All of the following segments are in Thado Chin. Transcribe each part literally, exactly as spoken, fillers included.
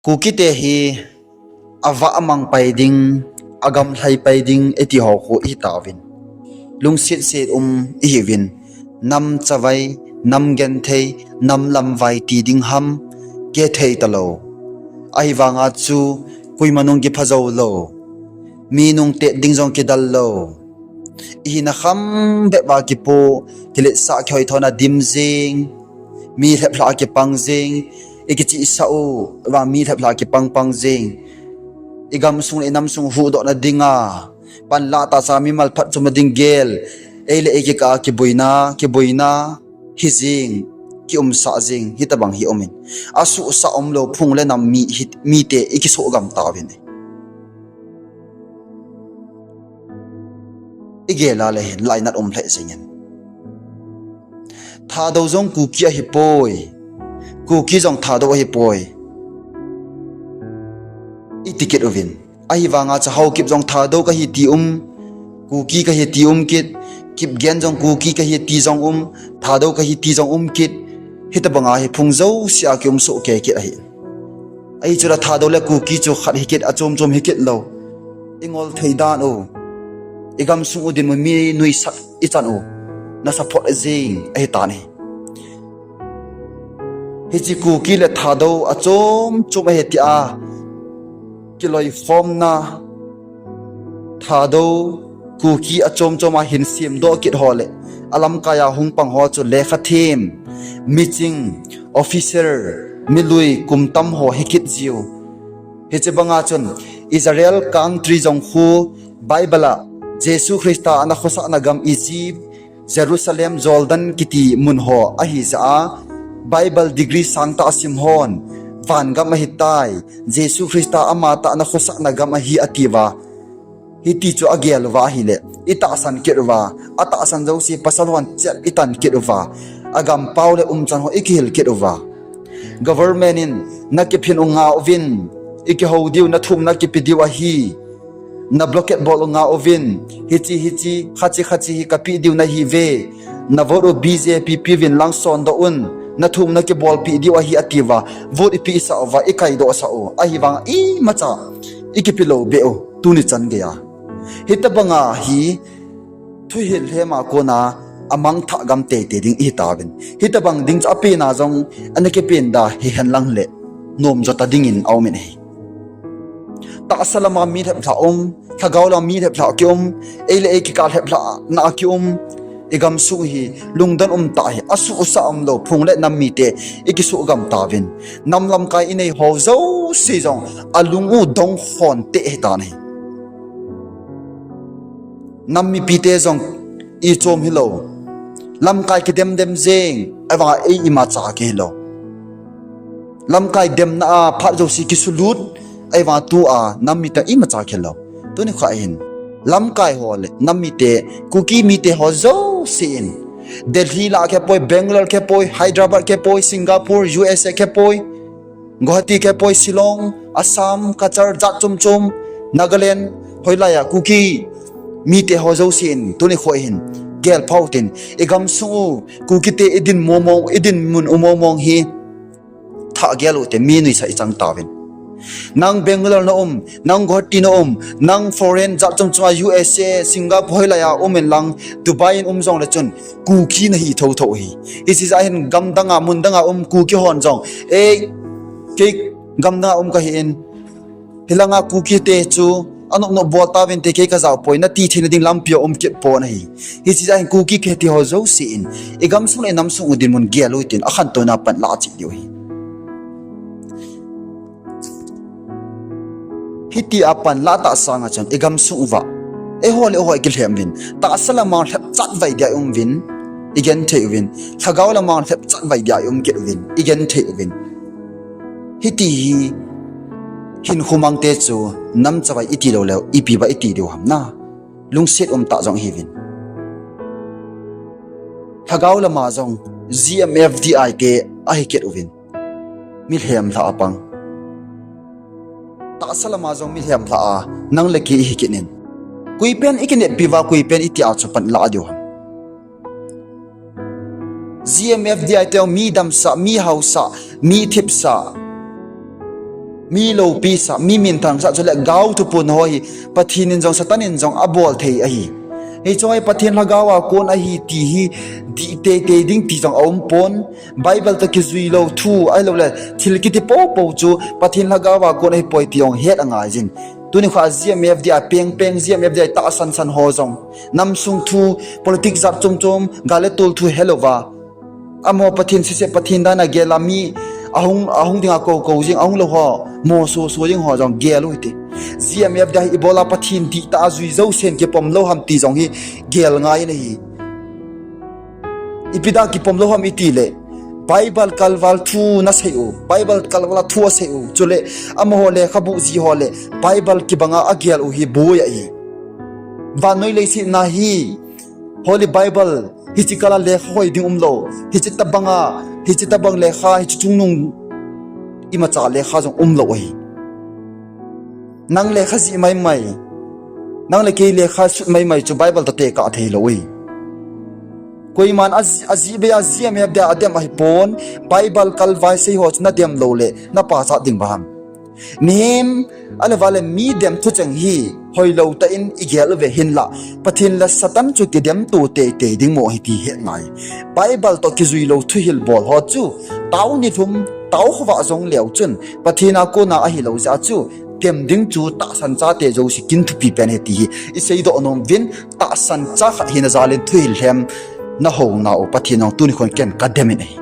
Kukite hi avah amang pai ding, agamlhai pai ding iti ho khu ihitauvin. Lungsetset um ihiuvin. Nam chavai, nam genthei, nam lamvai ti ding ham, kithei talou. Ahivanga chu koima nung kipha joulou. Mi nung tet ding jong kidal lou. Ihina kham bep a kipu, kiletsah kihoithona dim jing. Mi lheplhah a kipang jing. Ikichihsah u, vang mi lheplhah a kipangpang jing. Igamsung le inamsung huhdohna dinga panlah tahsa mimal phatchomna ding gel. Eile eikikah a kiboina, kiboina hijing, kiumsah jing, hitobang hi umin. Asuhsah umlou phung le nam mi, hi, mite ikisoh gam tauvin. Igel a le hin lainat um lheh jengin. Thadou jong Kuki ahipoi. Kuki jong Thadou ahipoi. Iti kit uvin. Ahivanga chu Haokip jong Thadou kahi ti um, Kuki kahi ti um kit, Kipgen jong Kuki kahi ti jong um, Thadou kahi ti jong um kit. Hitobanga hi phung jousea kium sohkei kit ahi. Ahi chule Thadou le Kuki chu khat hikit, achom chom hikit lou. Ingol thei dan u. Igamsung u dinmun mi nuisat ichan u. Nasa phot jing ahitan ahi. Hiche Kuki le Thadou achom chom ahi tia kiloikhomna Thadou, Kuki achom chom a hin semdoh kit ho le alamkai a hung pang ho chu lekhathem, miching, officer, milui, kumtam ho hikit jiu. Hiche banga chun Israel country jong khu Bible a Jesu Christa ana khosahna gam Egypt, Jerusalem, Jordan kiti mun ho ahijeh a Bible degree sangtah asim hon vangam ahitai, Jesu Christa amatah ana khosahna gam ahi atiuva. Hiti chu agel uva ahile, itahsan kit uva, atahsan jouse pasal hon chet itan kit uva, agampao le umchan ho ikihil kit uva. Government in nakiphin u ngauvin, ikihou diu, nathumna kipe diu ahi. Na blockade bol u ngauvin, hiche hiche, khache khache hi kapeh diu nahiuve. Na vote u BJP peuvin lang sondoh un, nathumna kibolpeh diu ahi atiuva. Vote ipehsah uva, ikaidohsah u, ahivanga imacha ikipelou beh u, tuni chan geiya. Hitobanga hi thuhil lhema kona amangthah gam teitei ding ihitauvin. Hitobang ding chu apena jong ana kipen da hihen lang le nomjo ta dingin aumin ahi. Tahsa lama mi lheplhah um, lhagao lama mi lheplhah kium, eile eikikah lheplhahna kium, igamsung hi lungdon umtah hi, asuhsah umlou phung le nam mite ikisoh gam tauvin. Nam lamkai inei ho jouse jong alung u dongkhon teh ahitan ahi. Nam mipite jong ichom hilou. Lamkai kidemdem jeng, ahivanga ei imacha kihilou. Lamkai demna a phat jouse kisulut, ahivanga tua nam mite imacha kihilou. Tuni kho hin lamkai ho le nam mite, Kuki mite ho jousen, Delhi lah khepoi, Bangalore khepoi, Hyderabad khepoi, Singapore, USA khepoi, Guwahati khepoi, Shillong, Assam, Cachar, jat chom chom, Nagaland, hoilaiya Kuki mite ho jousen tuni kho hin gelphau tin, igamsung u, Kukite idin momong, idinmun u momong hi thah gel u te, mi nuisat ichang tauvin. Nang Bangalore na um, nang Guwahati na um, nang foreign jat chom chom a USA, Singapore hoilaiya um in lang, Dubai in um jongle chun Kuki nahi thotho hi. Hiche jeh hin gamdanga, mundanga um Kuki hon jong, ei, kei gamdanga um kahin, hilanga Kukite chu anop nop bol tauvin te kei kajaopoi nati theina ding lampi a um kit pon ahi. Hiche jeh hin Kuki kiti ho jousen igamsung le inamsung u dinmun gel u hitin, akhantouna pan lah cheh diu ahi. Hitia pan lah tah sanga chun igamsung uva, eiho le eiho ikilhem uvin, tahsa lama lhepchat vai dia ium uvin, igenthei uvin, lhagao lama lhepchat vai dia ium kit uvin, igenthei uvin. Hiti hi hinkho mangte chu nam chavai iti lou leu ipi ba iti diu ham na. Lungset umtah jong ihiuvin. Lhagao lama jong GMFDI te ahi kit uvin, milhem lhah a pang. Tahsa lama jong milhem lhah a nang le kei ihi kit in, koipen ikineppi uva, koipen itia chu pan lah diu ham. GMFDI te jong mi damsah, mi haosah, mi thipsah, Mi lopi sa, mi minthang sa, chule gao thupon ho hi Pathen in jong, Satan in jong abol thei ahi. Hiche hi Pathen lhagao a kon ahi ti hi dih teitei ding ti jong aum pon. Bible toh kijui lou thu, ahilouleh thil kiti popo chu Pathen lhagao a kon ahipoi ti jong het angai jin. Tuni kho a G M F D I a pengpeng, G M F D I a tahsan san ho jong, namsung thu, politics jat chom chom, gal le tol thu helouva, amaho Pathen sese, Pathen dan a gel a, mi ahung, ahung dinga kou kou jing, ahung lou ho mo so so jing ho jong gel u hite. G M F D I a hi ibola Pathen dihtah a jui jousen kipom lou ham ti jong hi gel ngai in ahi. Ipi dia kipom lou ham itile, Bible kalval thu nasei u, Bible kalval a thu asei u, chule amaho lekhabu ji ho le Bible kibanga agel u hi boi ahi. Vannoi leiset na hi Holy Bible, hiche kal a lekha hoi ding umlou, hiche tobanga, hiche tobang lekha, hiche chungnung imacha lekha jong umlou ahi. Nang lekha jih maimai, nang le kei lekha sut maimai chu Bible toh tekah theilou ahi. Koiman ajih, ajih bei a G M F D I a adem ahipon, Bible kalval sei ho chu nadem loule napachat ding bang ham? Mihem, ahilou vale mi dem thucheng hi hoilou tah in igel uve hinla, Pathen le Satan chu kidemto teitei ding mo ahi ti het ngai. Bible toh kijui lou thuhil bol ho chu, tao nilhum, tao khovah jong leu chun, Pathen a kona ahilou jeh a chu, dem ding chu tahsan chate jouse kin thupi pen ahi ti hi iseidoh nom uvin, tahsan cha khat hina jal in thuhil lhem nahouna u Pathen jong tuni khon ken kadem in ahi.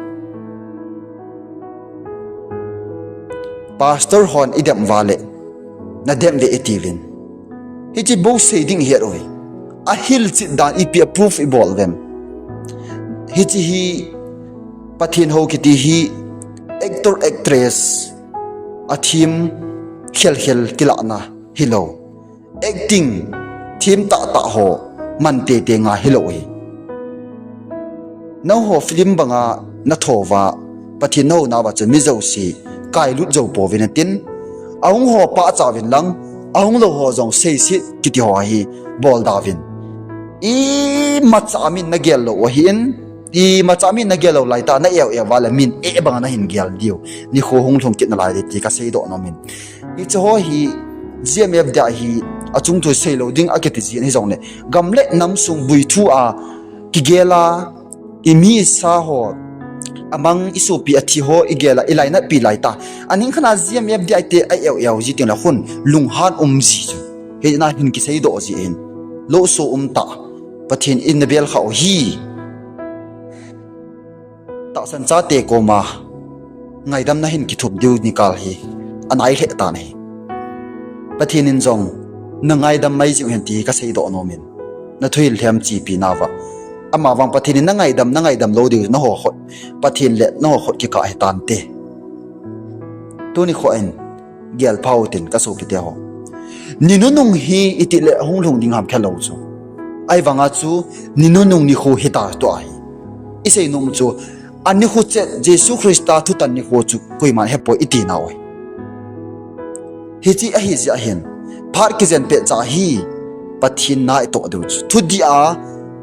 Pastor hon idem uva le, nadem uve itiuvin, hiche bou sei ding ihet uve. Ahilchet dan ipi a proof ibol uvem? Hiche hi Pathen hou kiti hi actor actress a them khel khel kilahna hilou, acting them tahtah ho man teitei ngai hilou ahi. Nangho film banga nathouva, Pathen nahouna uva chun mi jouse kailut jou pouvin atin, ahung ho pachat uvin lang, ahung lou ho jong seiset kiti ho hi bolda uvin. Imacha min nagel lou ahin, imacha min nagel lou laitah a na-eu eu uva le min eh banga nahin gel diu, nikho hung lhung kit nalai ding ti kaseidoh nom in. Hiche ho hi G M F D I a hi achung thu seilou ding akiti jin hijongle, gam le namsung bui thu a kigel a, imi isa ho, amang isopi athi ho igel a ilainatpi laitah a, aning khat a G M F D I te a-eu eu ji tengle khun lunghan um ji chu, hina hin kiseidoh ji in, lohso umtah, Pathen in nabel khah u hi. Tahsan chate koma ngaidamna hin kithup diu nikal hi anai lheh tan ahi. Pathen in jong nangaidam mai jing uhen ti kaseidoh nom in, nathuhil lhem chepi nauva, amavang Pathen in nangaidam, nangaidam lou diu, naho khut, Pathen le naho khut kikah hitante. Tuni kho in gelpha utin kasopite ho, ni nunung hi itile hung lhung ding ham khelou chu, ahivanga chu ni nunung nikho hita tua hi. Isei nom chu, anikho chet Jesu Christa thutan nikho chu koiman hepoi iti nau ahi. Hiche ahijeh hin, phat kijen petcha hi Pathen na itoh diu chu, thudih a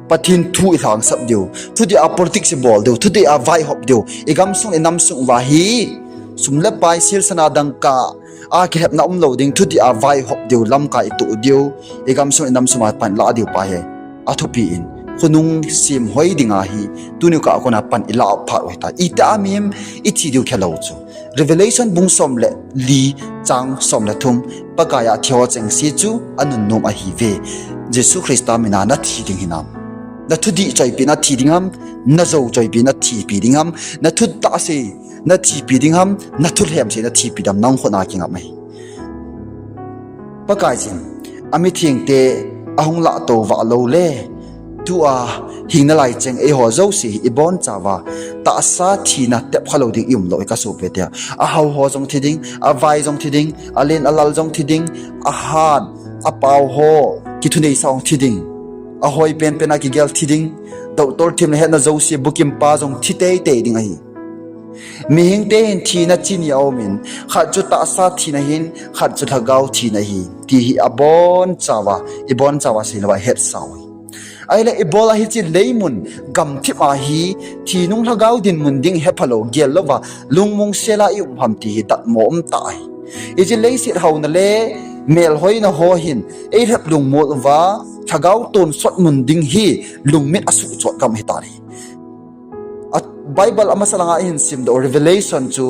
Pathen thu ilhangsap diu, thudih a politics ibol diu, thudih a vaihop diu, igamsung inamsung uva hi sum le pai, silsana, dangka a kilhepna umlou ding, thudih a vaihop diu, lamkai itoh diu, igamsung inamsung a pan ilah diu pa hi athupi in, khonung semhoi dinga hi tuni kah a kona pan ilah phat u hita. Itih a mihem ithi diu khelou chu, Revelation bung som le li chang som le thum, Pakaiya thiho chengse chu anunnom ahiuve. Jesu Christa mina nathi ding hinam? Nathudih choipi nathi ding ham? Najou choipi nathipi ding ham? Nathutah sei nathipi ding ham? Nathulhem sei nathipi ding ham? Nang khut a kingam ahi. Pakaiyin amithengte ahung lahto vah loule, tua hing nalai cheng eiho jouse hi ibonchauva tahsa thina tepkha lou ding ium lou hi kasopite. Ahaoho jong thi ding, avai jong thi ding, alen alal jong thi ding, ahat, apao ho, kithuneisa jong thi ding, ahoi penpen a kigel thi ding, doctor themle hetna jouse bukimpa jong thi teitei ding ahi. Mihingte hin thina chini aumin, khat chu tahsa thina ahin, khat chu lhagao thina ahi, ti hi abonchauva, ibonchauva seilouva ihetsau ahi. Ahile ibola hiche leimun gamthip a hi, thinung lhagao dinmun ding hephalou gel louva, lungmong sela ium ham ti hi datmo umtah ahi. Hiche leiset haona le melhoina ho hin eilhep lungmol uva, lhagao tonsot mun ding hi lungmit asuhchot gam ahitan ahi. A Bible amasa langa ihin simdoh Revelation chu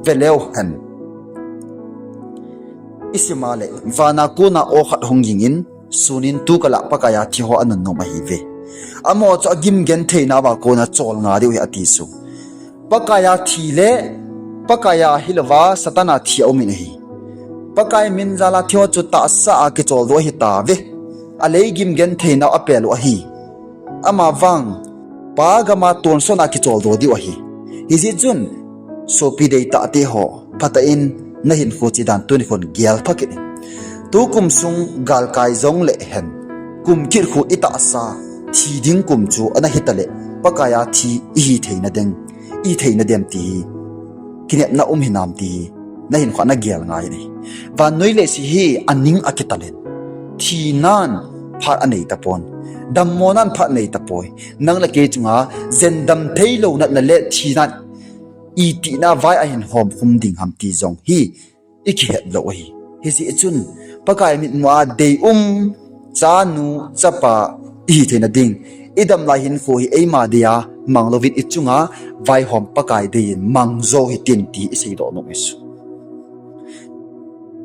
veleu hen. Isim a le, vana kona aw khat hung gingin, sunin tukal a Pakaiya thiho anunnom ahiuve. Amaho chu agim gentheinauva kona cholnga diu ahi ati chu. Pakaiya thi le, Pakaiya hilouva Satan a thi aumin ahi. Pakai min jal a thiho chu tahsa a kicholdo ahitauve. Aleigim gentheinau apel u ahi. Amavang, Pa gam a tonsot a kicholdo diu ahi. Hijeh chun, sopi deitah teho, phatah in nahinkho che dan tuni khon gel phakit in. Tukum sung galkai jongle hen, kum kit khu itahsa, thi ding kum chu ana hitale, Pakaiya thi ihi theina dem ti hi, kinepna um hinam ti hi, nahinkho a nagel ngai in ahi. Vannoi leiset hi aning akitalen, thinan phat anei tapon, dammonan phat nei tapoi. Nang le kei chunga jendam theilou natna le thinan itihna vai ahin homkhum ding ham ti jong hi ikihet lou ahi. Hijeh chun, Pakai mitmu a deium, chanu, chapa ihi theina ding, idam lai hinkho hi eima dia manglouvin ichunga vaihom Pakai deiyin mang jou hitin ti iseidoh nom ahi chu.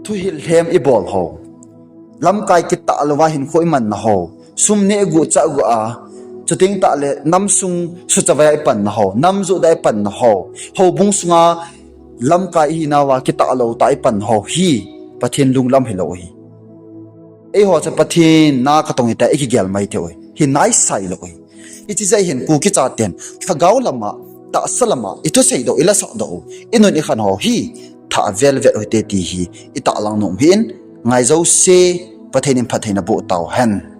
Thuhil lhem ibol ho, lamkai kitah louva hinkho imanna ho, sum neh guh chah guh a, chuteng tahle namsung suchavai a ipanna ho, nam joh dia ipanna ho, houbung sunga lamkai ihinauva kitah lou tah a ipanna ho hi Pathen lunglam hilou ahi. Eiho chu Pathen na katong hita ikigel mai thei u ahi. Hi naisai lou ahi. Hiche jeh hin Kuki chaten lhagao lama, tahsa lama ithuseidoh, ilasahdoh u, inun ikhan ho hi thah velvet u hite ti hi itahlang nom hih in, ngai jouse Pathen in phattheina boh tauhen.